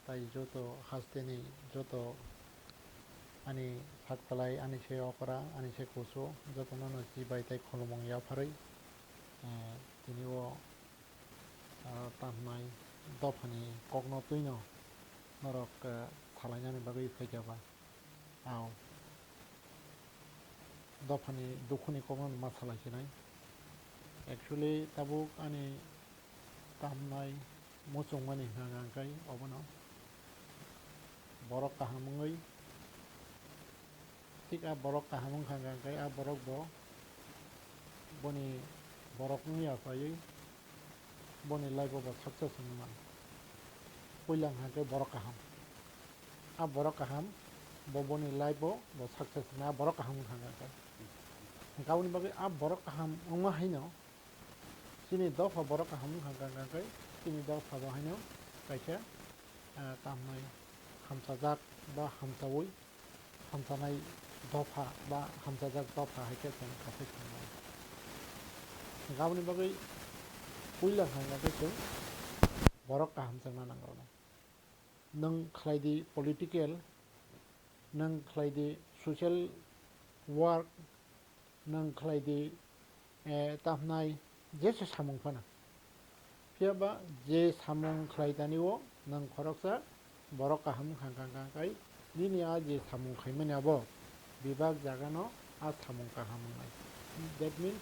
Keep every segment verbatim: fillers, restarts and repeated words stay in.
Tai joto hasteni joto ani sak talai, ani se okra, ani se kusu, jotono no chibai tai khulumung yapharwi, eh, tini o, ah, tamhnai dophani kokno twino norok, eh, salainani bagwi phaikha ba. Ao. Dophani dukhuni kokno ma salai sinai. Actually, tabuk ani tamnai muchungmani hwnka hwnka khe obono borok kaham wngwi, thik a borok kaham wngkha hwnka hwnka khe a borok bo boni borok wngya paiwi boni life o bo success wngwi mano. Puila hwnka khe borok kaham. A borok kaham, bo boni life o bo success wngwi a borok kaham wngkha hwnka khe. Hwnka aboni bagwi a borok kaham wngma haino chini dopha borok kaham wngkha hwnka khe chini dopha bo haino kaisa, ah, tamni hamchajak ba hamchaui hamchanai dopha ba hamchajak dopha hai khe chwng asai khlainai. Hwnka aboni bagwi puila hwnka khe chwng borok kaham chwngna nango. Nwng khlai di political, nwng khlai di social work, nwng khlai di, eh, tamhnai jesa samung phano. Phiya ba je samung khlai tani o nwng khoroksa borok kaham wngkha hwnka hwnka khe nini a je samung khaimani abo bebak jagano a samung kaham wngnai. That means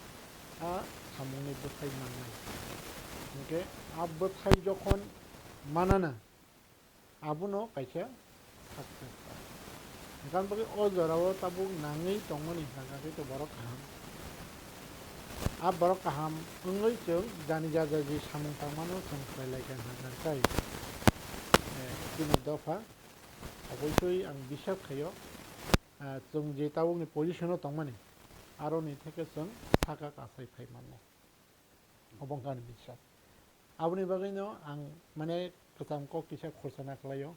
a samungni bwthai mannai. Hinkhe a bwthai jokhon manana, abono kaisa success. Hwnka hwnka khe o jorao tabuk nangwi tongmani hwnka hwnka khe borok kaham. A borok kaham wngwi chwng jani jaja ji samung tangmano chwng khlai lai kha hwnka hwnka khe, eh, chini dopha oboisoi ang bisas khaio, ah, chwng je tabukni position o tongmani aroni theke chwng saka kasai phai mannai. Obo wngkha ani bisas. Aboni bagwino ang, mane, kwcham kok kisa khorsa na khlaio.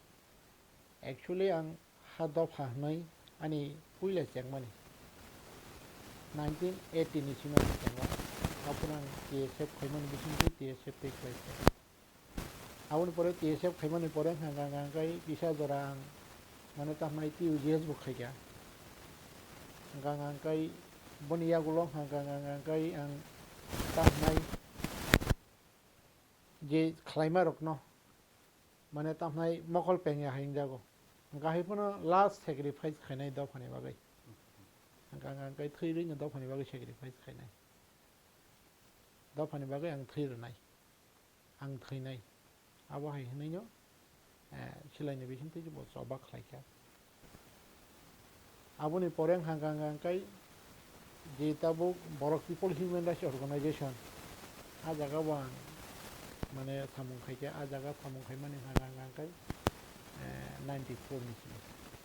Actually, ang ha dopha hwnwi ani puila chengmani nineteen eighty ni simi ang chengo. Aphuru ang T S F khaimani bisingtwi T S F tei khlai kha. Aboni pore T S F khaimani pore hwnka hwnka khe kisa jora ang, mane, tamhnai T U G S bo khaikha. Hwnka hwnka khe boni yagulo hwnka hwnka khe ang tamhnai je khlaimarokno, mane, tamhnai mokol pengya hai wngjago. Hwnka hai phano last sacrifice khainai dophani bagwi. Hwnka hwnka khe thwi rwino dophani bagwi sacrifice khainai. Dophani bagwi ang thwi rwnai. Ang thwinai. Abo hai hwnwino, eh, silaini bisingtwi bo choba khlaikha. Aboni pore wngkha hwnka hwnka khe je tabuk Borok People Human Rights Organization, a jaga bo ang, mane, samung khaikha, a jaga samung khaimani hwnka hwnka khe, eh, ninety-four ni simi.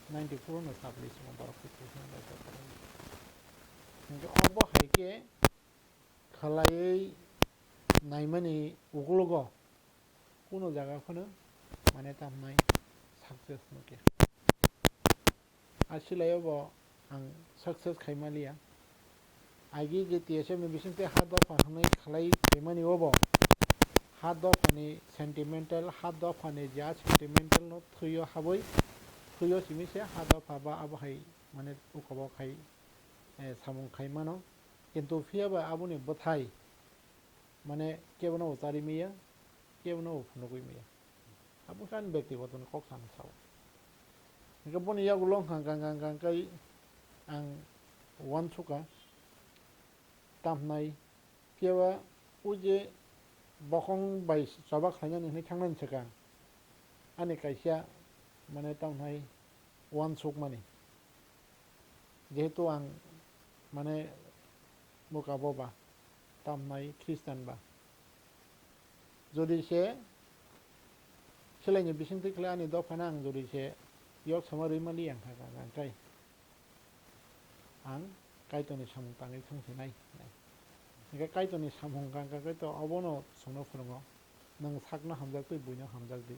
Ninety-four no sabli simo Borok People Human Rights Organization. Hinkhe obo hai khe khlaiwi naimani ukologo kuno jaga phano, mane, tamhnai success nukya. A silaio bo ang success khaimaliya. Agi je T S F ni bisingtwi ha dopha hwnwi khlai phaimani obo ha dophani sentimental, ha dophani ja sentimental no thwio habwi, thwio simi se ha dopha ba abo hai, mane, ukobok hai, eh, samung khai mano. Kintu phiya ba aboni bwthai, mane, kebono bo chari maya, kebono bo phunugwi maya. Abo khe ani bektibotoni kok sana sao. Hinkhe boni yagulo wngkha hwnka hwnka khe ang uansukha tamhnai, phiya ba o je bokhong bai choba khlainani hwnwi thangnani swkang ani kaisa, mane, tamhnai uansukmani. Jehetu ang, mane, buka bo ba, tamhnai Christian ba. Jodi se silaini bisingtwi khlai ani dophano ang jodi se yok sama rwi mali ang kha, kha, kha, kha, ang Kaitorni samung tangwi thang sinai. Hinkhe Kaitorni samung kang kha khe to obono chwngno phwrwngo, nwng sakno hamjak twi buino hamjak di.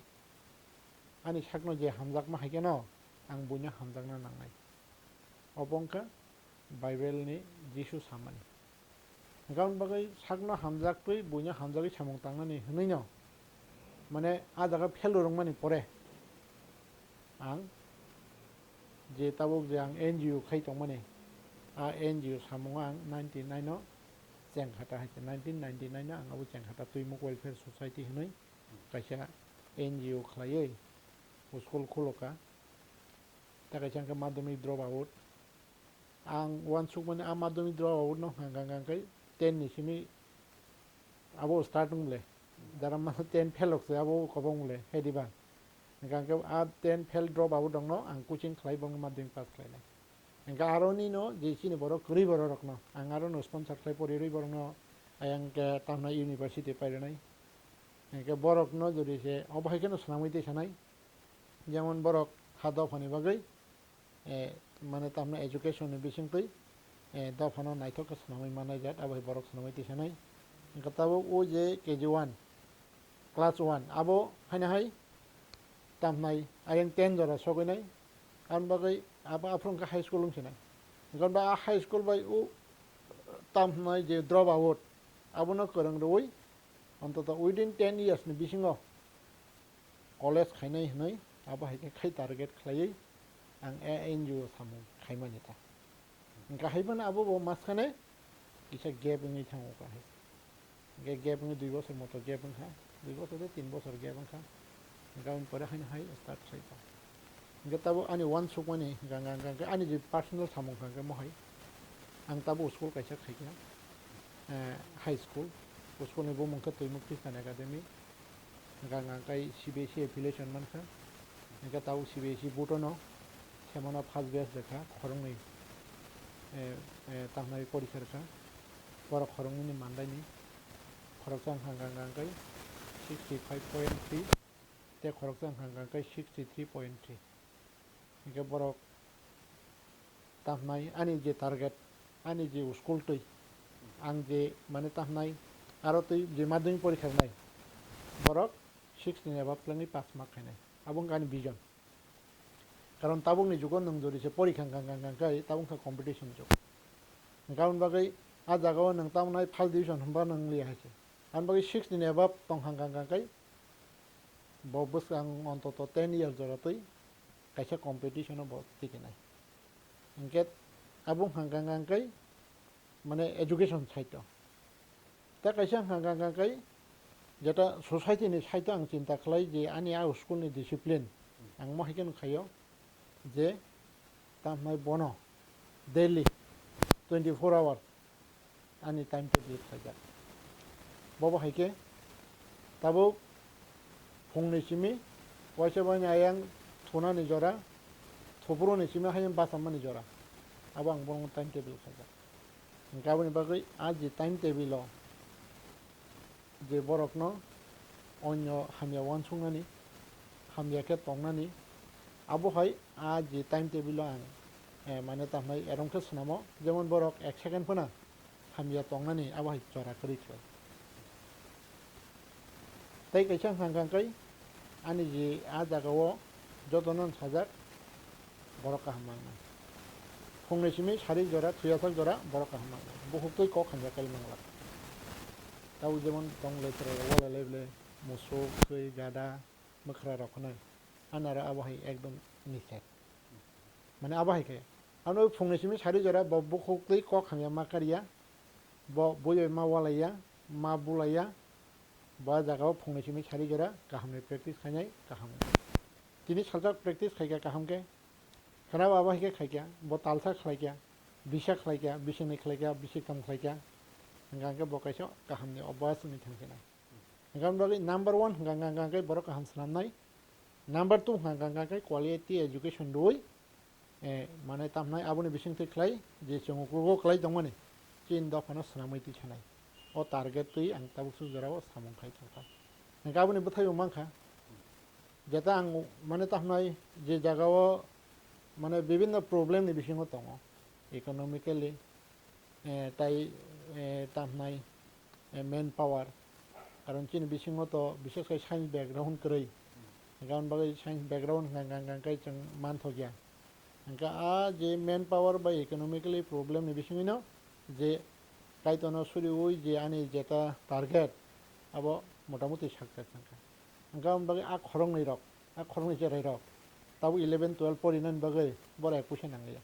Ani sakno je hamjakma hai kheno ang buino hamjakna nangnai. Obo wngkha Bible ni Jisu samani. Hwnkhe aboni bagwi sakno hamjaktwi buino hamjagwi samung tangnani hwnwino, mane, a jaga fail rwrwngmani pore, ang je tabuk je ang N G O khai tongmani, a N G O samungo ang ninety nine o cheng khata hai se, nineteen ninety nine o ang abo cheng khata Twimuk Welfare Society hinwi kaisa N G O khlaiwi school khuloka. Tei kaisa hwnkhe madhyamik drop out. Ang uansukmani a madhyamik drop out no hwnkha hwnkha hwnkhe ten ni simi abo start wng le. Jara mano ten fail rok se abo kwbang wng le, hai diba? Hwnkha hwnkhe a ten fail drop out rok no ang coaching khlai bongni madhyamik pass khlainai. Hwnkhe aro nino je chini borok kwrwi borok rok no ang aro no sponsor khlai pori rwi borok no ayang khe tamna university pairwnai. Hwnkhe borok no jodi se obo hai kheno swnamwi tei sanai. Jemon borok ha dophani bagwi eh, mane tamno education ni bisingtwi, eh, dophano naithok khe swnamwi manai jat, abo hai borok swnamwi tisanai. Hwnkhe tabuk o je K G one, class one, abo haino hai tamnai ayang ten jora sogwinai, aboni bagwi abo aphuru hwnkhe high school wngsinai. Hwnkhe ba a high school bai o tamnai je drop out, abono kwrwng rwui, ontoto within ten years ni bisingo college khainai hinwi abo hai khe khai target khlaiwi ang a N G O samung khaimani ta. Hwnkhe hai phano abo bo maskane kisa gap wngwi thango ka hai. Hwnkhe gap wngwi dui bosor moto gap wngkha, dui bosor tei tin bosor gap wngkha. Hwnkhe aboni pore haino hai start khlai ta. Hwnkhe tabuk ani uansukmani hwnkha hwnkha hwnkha hwnkhe ani je personal samung hwnkha hwnkhe mohai. Ang tabuk school kaisa khaikha, eh, high school. O school ni bumung khe Twimuk Christian Academy. Hwnkha hwnkha hwnkhe C B S E affiliation mankha. Hwnkhe tabuk C B S E board no semano first batch rwkha khoroknwi, eh, eh, tamhnai porikha rwkha. Borok khoroknwi ni mandaini khoroksa hwnkha hwnkha hwnkhe sixty five point three tei khoroksa hwnkha hwnkha hwnkhe sixty three point three. Hwnkhe borok tamhnai ani je target, ani je school twi, ang je mane tamhnai aro twi je madhyamik porikha rwnai, borok sixty ni above twlangwi pass mark khainai. Abo wngkha ani vision. Karon tabukni jugo nwng jodi se porikha hwnkha hwnkha hwnkha hwnkhe tabuk wngkha competition jug. Hwnkhe aboni bagwi a jagao nwng tamhnai first division hwnba nwng liya hai se. Aboni bagwi sixty ni above tongkha hwnkha hwnkha hwnkhe bo bwskang ontoto ten year jora twi kaisa competition o bo tikinai. Hwnkhe abo wngkha hwnkha hwnkhe mane education side o. Tei kaisa hwnkha hwnkha hwnkhe jeta society ni side o ang chinta khlai je ani a school ni discipline ang mo hai khe nukhaio je tamhnai bono daily twenty four hours ani time table khlaijak. Bobo hai khe tabuk phungni simi waisa bai ayang thunani jora, thuphuru ni simi hayung bachammani jora. Abo ang bono time table khlaijak. Hwnkhe aboni bagwi a je time table o je borokno onyo hamya uansuknani, hamya khe tongnani, abo hai a je time table o ang, eh, mane tamhnai erom khe swnamo, jemon borok ek second phano hamya tongnani abo hai chora kwrwi khlai. Tei kaisa hwnkha hwnkhe ani je a jagao jotono sajak borok kaham mangnai. Phungni simi sari jora, thuyasak jora borok kaham mangnai. Bukhuk twi kok hamya kai manglak. Tabuk jemon tong letra walai lai bwle musuk, twi, gada, mwkhra rok hwnwi. Ani aro abo hai ekdom nised. Mane abo hai khe. Ano phungni simi sari jora bo bukhuk twi kok hamya ma kariya. Bo bui bai ma walaiya, ma bulaiya. Bo a jagao phungni simi sari jora kaham ni practice khainai kaham. Tini saljak practice khaikha kaham khe. Khana bo abo hai khe khaikha. Bo talsa khlaikha, bisa khlaikha, bisingni khlaikha, bisingtham khlaikha. Hwnkha hwnkhe bo kaisa kaham ni obas wngwi thangkhe nai. Hwnkha hwnkhe number one hwnkha hwnkha hwnkha hwnkhe borok kaham swnamnai. Number two hwnkha hwnkha hwnkha hwnkhe quality education rwui, eh, mane tamhnai aboni bisingtwi khlai je chwng uklogo khlai tongmani chini dophano swnamwi twi sanai. O target twi ang tabuk suk jorao samung khai thangkha. Hwnkhe aboni bwthai bo mankha, jeta ang mane tamhnai je jagao mane bibinno problem ni bisingo tongo, economically, eh, tai, eh, tamhnai, eh, man power. Karon chini bisingo to bises khai science background kwrwi. Hwnkhe aboni bagwi science background hwnkha hwnkha hwnkha hwnkhe chwng manthokya. Hwnkhe a je man power bai economically problem ni bisingwino je Kaitorno suriui je ani jeta target abo motamuti success wngkha. Hwnkhe aboni bagwi a khoroknwi rok, a khoroknwi cherai rok, tabuk eleven twelve porinani bagwi borok ek puisa nangya.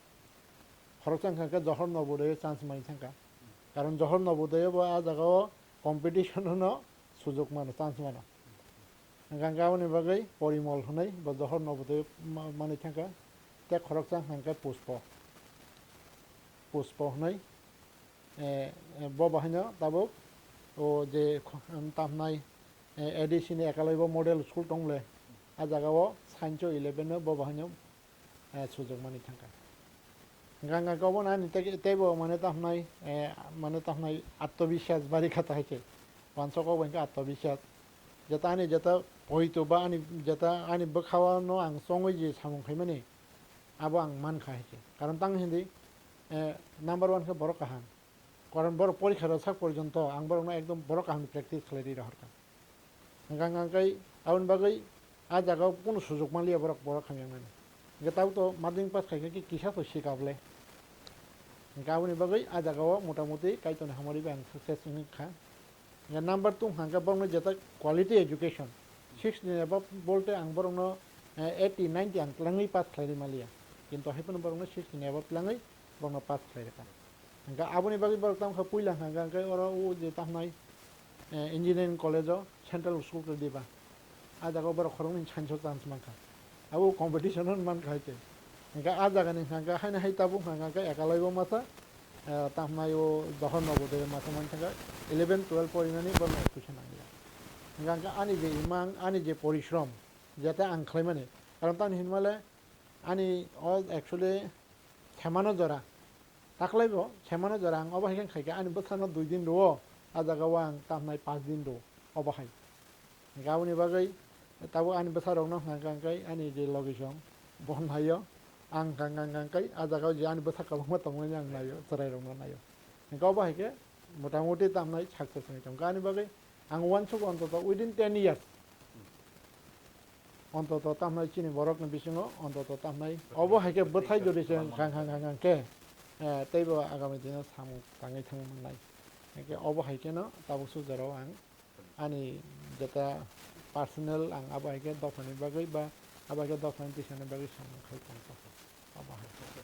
Khoroksa wngkha khe Johor Nobodoyo chance manwi thangkha. Karon Johor Nobodoyo bo a jagao competition no sujok mano, chance mano. Hwnkha khe aboni bagwi Porimol hwnwi bo Johor Nobodoyo ma-, manwi thangkha. Tei khoroksa wngkha khe Puspo. Puspo hwnwi, eh, eh, bo bahaino tabuk o je kho-, tamhnai, eh, A D C ni Ekalaibo model school tong le, a jagao Sancho eleven no bo bahaino eh, sujok manwi thangkha. Hwnkha hwnkha khe obo ani tei, teibo mane tamhnai, eh, mane tamhnai atmobiswas bari kha ta hai khe. Wansok kok bai khe atmobiswas. Jeta ani jeta poito ba ani jeta ani bwkhao no ang chongwi je samung khaimani, abo ang mankha hai khe. Karon tang hindi, eh, number one khe borok kaham. Karon borok porikha rwsak porjonto ang borokno ekdom borok kaham practice khlai rwi rohorkha. Hwnkha hwnkha khe aboni bagwi a jagao kunu sujok manliya borok, borok hamya wngnani. Hwnkhe tabuk to madhyamik pass khaikha khe kisa to sikable. Hwnkhe aboni bagwi a jagao motamuti Kaitorni hamari bai ang success wngkha. Hwnkhe number two hwnkha khe borokno jeta quality education, sixty ni above bolte ang borokno, eh, eighty, ninety ang twlangwi pass khlairwi manliya. Kintu haiphano borokno sixty ni above twlangwi borokno pass khlai rwkha. Hwnkhe aboni bagwi borok tamo khe puila hwnkha hwnkhe oro o je tamhnai, eh, engineering college o central school khe diba. A jaga o borok khoroknwi sancho chance mankha. Abo competition o mankha hai khe. Hwnkhe a jagani hwnkha khe haino hai tabuk hwnkha khe Ekalaibo masa, eh, tamhnai o Johor Nobodoyo masa mankha khe eleven twelve porinani borokno admission nangya. Hwnkha hwnkhe ani je imang, ani je porishrom, jete ang khlaimani. Karon tamni hinmale ani o actually Khemano jora. Taklaibo khemano jora ang obo hai khe khaikha ani bwsano dui din rwo, a jagao ang tamhnai paanch din rwo, obo hai. Hwnkhe aboni bagwi tabuk ani bwsarokno hwnkha hwnkha khe ani je logisong bo naio, ang hwnkha hwnkha khe a jagao je ani bwsa kwbangma tongmani ang naio, chwrairokno naio. Hwnkhe obo hai khe motamuti tamhnai success wngwi tongkha ani bagwi. Ang uansuk ontoto within ten years, ontoto tamhnai chini borokni bisingo ontoto tamhnai obo hai khe bwthai jodi se hang hang hang hang khe, eh, teibo agami dino samung tangwi thangwi mannai. Hwnkhe obo hai kheno tabuk suk jorao ang ani jeta personal ang abo hai khe dophani bagwi ba abo hai khe dophani tisani bagwi samung khai tongkha. Obo hai khe.